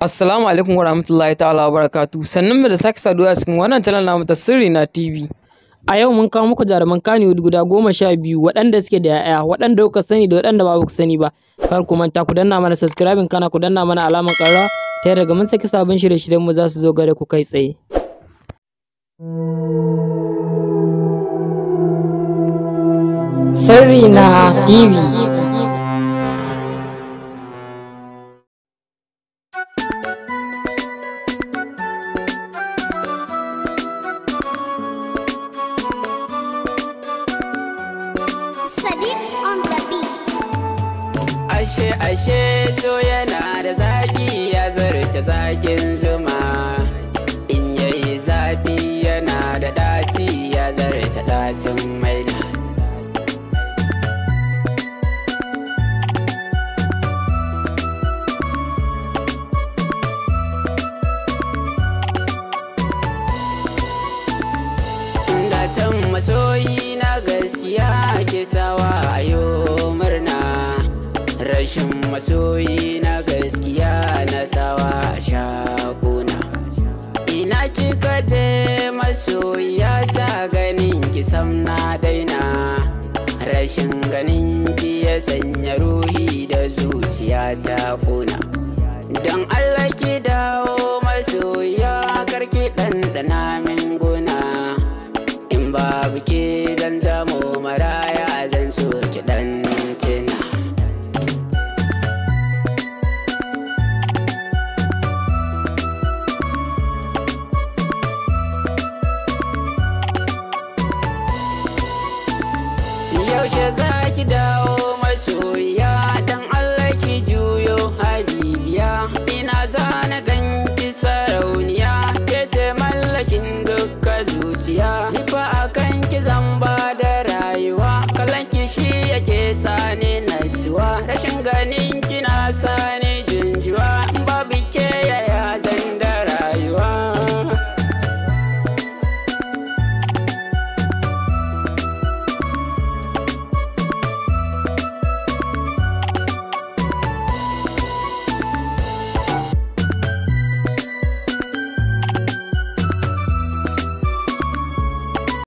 Assalamu alaikum warahmatullahi ta'ala wabarakatuh. Sannan mu da sake saduwa cikin wannan channel namu ta Sirri na TV. A yau mun kawo muku jaruman Kannywood guda 12 waɗanda suke da 'ya'ya, waɗanda kuka sani da waɗanda ba ku sani ba. Kar ku manta ku danna mana subscribing, kana ku danna mana alamar ƙararrawa ta yadda daga mun saki sabon shirye-shiryen mu za su zo gare ku kai tsaye. Sirri na TV. Sadiq on the beat. Ashe ashe so yana da zaki, ya zarce zakin zuma. In yayi zafi yana da ɗaci, ya zarce ɗacin maina. Gatan masoyi na gaskiya ke sawa ayo murna. Rashin masoyi na gaskiya na sawa a shakuna. Ina kika je masoyiya ta, ganin ki sam na daina. Rashin ganin ki ya sanya ruhi da zuciya ta kuna. Don Allah ki dawo masoyiya, karki ɗanɗana min guna. In babu ke zan zamo maraya, zan so ki ɗan tuna. Yaushe za ki dawo?